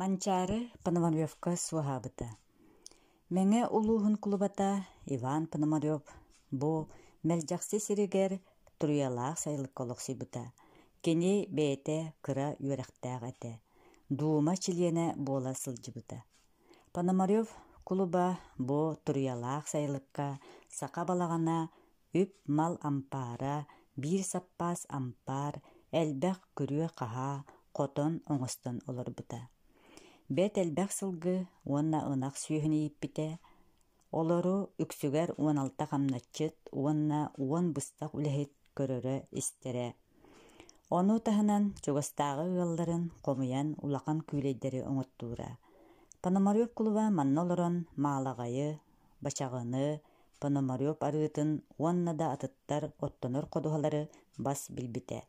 Манчаары Пономаревка суоһаабыта. Мэҥэ улууһун кулубата Иван Пономарев бу Мэлдьэхси сиригэр Туруйалаах сайылыкка олохсуйбута. Кини бэйэтэ кыра үөрэхтээх этэ, Дуума чилиэнэ буола сылдьыбыта. Пономарев кулуба бу Туруйалаах сайылыкка саха балаҕана үп-мал ампаара, биир саппаас ампаар, элбэх күрүө-хаһаа, хотон оҥостон олорбута. Бэрт элбэх сылгы уонна ынах сүөһүнү ииппитэ, олору үксүгэр 16 хамначчыт уонна 10 быстах үлэһит көрөрө-истэрэ. Ону таһынан чугастааҕы ыалларын хомуйан улахан күүлэйдэри оҥоттуура. Пономарев кулуба манна олорон Маалаҕайы, Бачаҕыны, Пономарев арыытын уонна да атыттар оттонор ходуһалары бас билбитэ.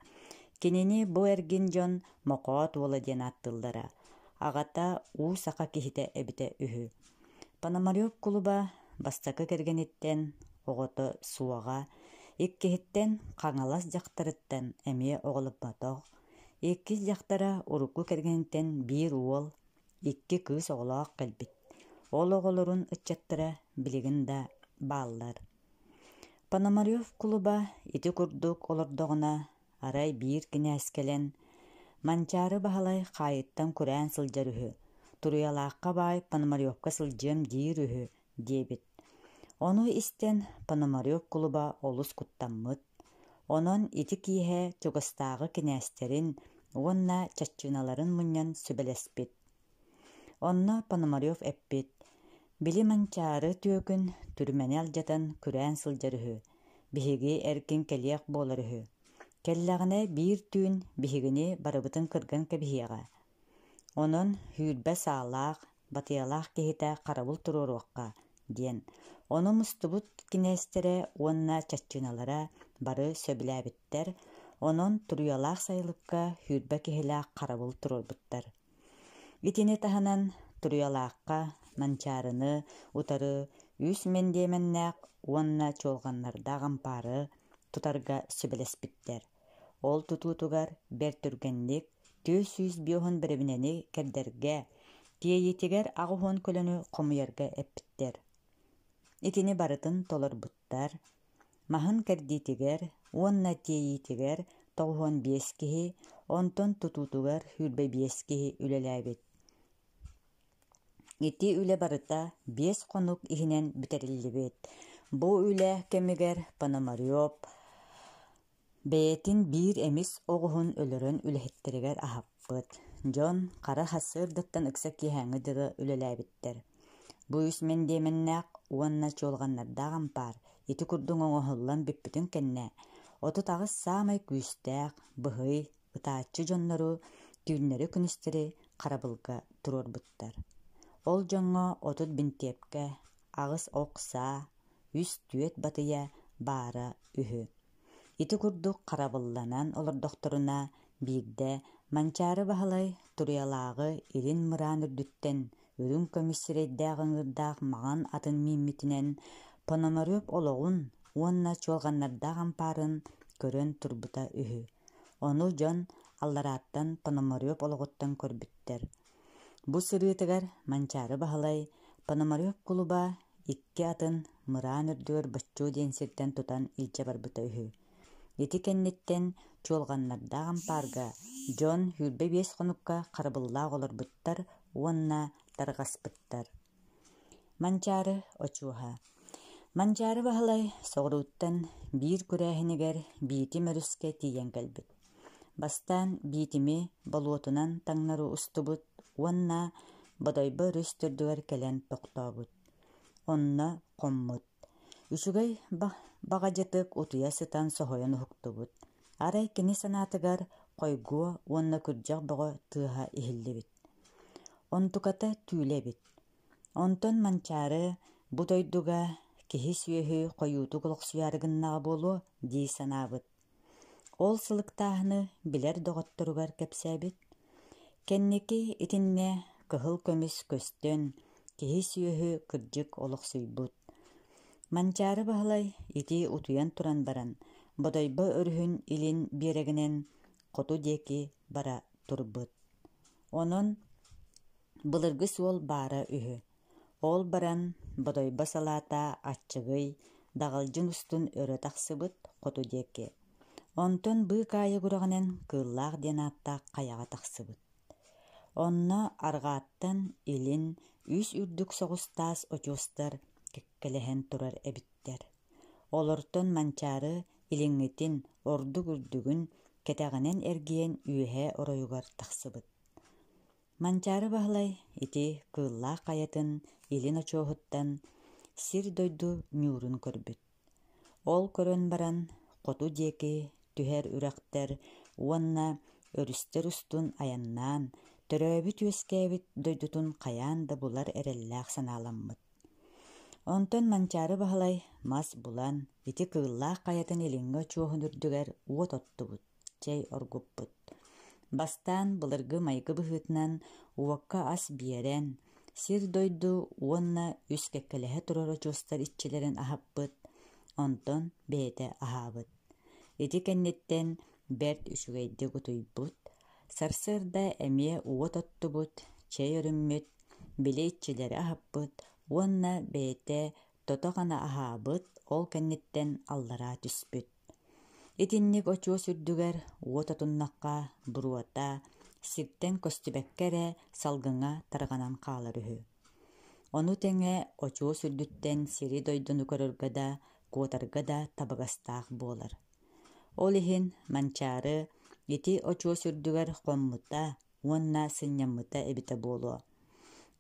Кинини бу эргин дьон Мохоот уола диэн ааттыыллара. Аҕата уу саха киһитэ эбитэ үһү. Пономарев кулуба бастакы кэргэниттэн оҕото суоҕа, иккиһиттэн Хаҥалас дьахтарыттан эмиэ оҕолоппотох, иккис дьахтара урукку кэргэниттэн биир уол, икки кыыс оҕолоох кэлбит. Ол оҕолорун ыччаттара билигин да бааллар. Пономарев кулуба ити курдук олордоҕуна, арай биир кинээс кэлэн, Манчаары Баһылай хаайыттан күрээн сылдьар үһү, Туруйалаахха баай Пономаревка сылдьыам диир үһү диэбит. Ону истэн Пономарев кулуба олус куттаммыт. Онон ити киэһэ чугастааҕы кинээстэрин уонна чаччыыналарын мунньан сүбэлэспит. Онно Пономарев эппит: «Били Манчаары түөкүн түрмэни алдьатан күрээн сылдьар үһү, биһиги эркин кэлиэх буолар үһү. Кэллэҕинэ биир түүн биһигини барыбытын кырган кэбиһиэҕэ. Онон сүүрбэ саалаах, батыйалаах киһитэ харабыл туруоруохха» диэн. Ону мустубут кинээстэрэ уонна чаччыыналара бары сөбүлээбиттэр, онон Туруйалаах сайылыкка сүүрбэ киһилээх харабыл туруорбуттар. Итини таһынан Туруйалаахха Манчаарыны утары үс мэндиэмэннээх уонна чуолҕаннардаах ампаары тутарга сүбэлэспиттэр. Ол тутуутугар бэрт түргэнник 450 бэрэбинэни кэрдэргэ, тиэйиитигэр 80 көлөнү хомуйарга эппиттэр. Итини барытын толорбуттар. Маһын кэрдиитигэр уонна тиэйиитигэр 95 киһи, онтон тутуутугар 25 киһи үлэлээбит. Ити үлэ барыта 5 хонук иһинэн бүтэриллибит. Бу үлэ кэмигэр Пономарев Бэйэтин биир эмис оҕуһун өлөрөн үлэһиттэригэр аһаппыт. Дьон хара сарсыардаттан ыкса киэһээҥҥи дылы үлэлээбиттэр. Бу үс мэндиэмэннээх уонна чуолҕаннардаах ампаар ити курдук оҥоһуллан бүппүтүн кэннэ, 38 саамай күүстээх, быһый, ытааччы дьоннору түүннэри-күнүстэри харабылга туруорбуттар. Ол дьоҥҥо 30 бинтиэпкэ, 8 ох саа, үс-түөрт батыйа баара үһү. Ити курдук харабылланан олордохторуна, биирдэ Манчаары Баһылай Туруйалааҕы илин мыраан үрдүттэн үрүҥ көмүс сирэйдээх ыҥыырдаах маҥан атын мииммитинэн Пономарев олоҕун уонна чуолҕаннардаах ампаарын көрөн турбута үһү. Ону дьон алларааттан Пономарев олоҕуттан көрбүттэр. Бу сырыытыгар Манчаары Баһылай Пономарев кулуба икки атын мыраан үрдүгэр Боччуо диэн сиртэн тутан илдьэ барбыта үһү. Ити кэнниттэн чуолҕаннардаах ампаарга дьон 25 хонукка харабыллаах олорбуттар уонна тарҕаспыттар. Манчаары очуоһа Манчаары Баһылай соҕурууттан биир күрээһинигэр Биитим өрүскэ тиийэн кэлбит. Бастаан Биитими болуотунан таҥнары устубут уонна Бодойбо өрүс төрдүгэр кэлэн тохтообут. Онно хоммут. Үчүгэй баҕадьытык утуйа сытан соһуйан уһуктубут. Арай кини санаатыгар хойгуо уонна күрдьэх бөҕө тыаһа иһиллибит. Онтуката түүлэ эбит. Онтон Манчаары бу дойдуга киһи-сүөһү хойуутук олохсуйаары гыннаҕа буолуо дии санаабыт. Ол сылыктааһыны билэр доҕотторугар кэпсээбит. Кэнники итиннэ кыһыл көмүс көстөн, киһи-сүөһү кырдьык олохсуйбут. Манчаары Баһылай ити утуйан туран баран, Бодойбо өрүһүн илин биэрэгинэн хоту диэки бара турбут. Онон. Былыргы суол баара үһү. Ол баран Бодойбо салаата аччыгый, даҕалдьын устун өрө тахсыбыт хоту диэки. Онтон быыкаайык үрэҕинэн Кыыллаах диэн ааттаах хайаҕа тахсыбыт. Онно арҕааттан илин үс үрдүк соҕус таас очуостар кэккэлэһэн турар эбиттэр. Олортон Манчаары илиҥҥитин, ордук үрдүгүн кэтэҕинэн эргийэн үөһээ оройугар тахсыбыт. Манчаары Баһылай ити Кыыллаах хайатын илин очуоһуттан сир-дойду ньуурун көрбүт. Ол көрөн баран хоту диэки түһэр үрэхтэр уонна өрүстэр устун айаннаан, төрөөбүт-үөскээбит дойдутун хайаан да булар эрэллээх санааламмыт. Онтон Манчаары Баһылай мас булан, ити Кыыллаах хайатын илиҥҥи очуоһун үрдүгэр уот оттубут, чэй оргуппут. Бастаан былыргы майгы быһыытынан уокка ас биэрэн, сир-дойду уонна үс кэккэлэһэ турар очуостар иччилэрин аһаппыт, онтон бэйэтэ аһаабыт. Ити кэнниттэн бэрт үчүгэйдик утуйбут, сарсыарда эмиэ уот оттубут, чэй өрүммүт, били иччилэри аһаппыт уонна бэйэтэ тото-хана аһаабыт, ол кэнниттэн аллараа түспүт. Итинник очуос үрдүгэр уот отуннахха буруота сиртэн көстүбэккэ эрэ салгыҥҥа тарҕанан хаалар үһү. Ону тэҥэ очуос үрдүттэн сири-дойдуну көрөргө да, куотарга да табыгастаах буолар. Ол иһин Манчаары ити очуос үрдүгэр хоммута уонна сынньаммыта эбитэ буолуо.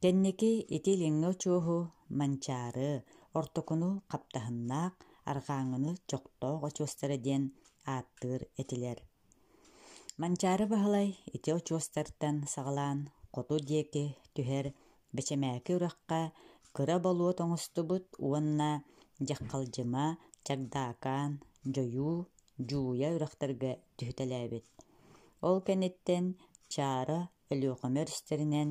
Кэнники ити илиҥҥи очуоһу Манчаары, ортокуну хаптаһыннаах, арҕааҥҥыны чохтоох очуостара диэн ааттыыр этилэр. Манчаары Баһылай ити очуостартан саҕалаан хоту диэки түһэр Бэчэмээки үрэххэ кыра болуот оҥостубут уонна Дьаххалдьыма, Чагдаакаан, Дьойуу, Дьууйа үрэхтэргэ түһүтэлээбит. Ол кэнниттэн Чаара Өлүөхүмэ өрүстэринэн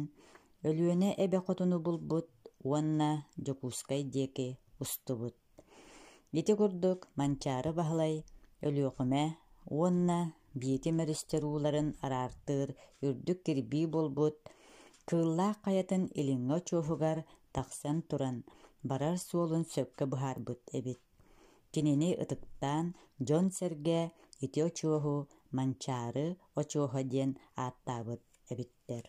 Өлүөнэ эбэ хотуну булбут уонна Дьокуускай диэки устубут. Ити курдук Манчаары Баһылай Өлүөхүмэ уонна Биитим өрүстэр ууларын араартыыр үрдүк кирбии буолбут Кыыллаах хайатын илиҥҥи очуоһугар тахсан туран барар суолун сөпкө быһаарбыт эбит. Кинини ытыктаан дьон-сэргэ ити очуоһу Манчаары очуоһа диэн ааттаабыт эбиттэр.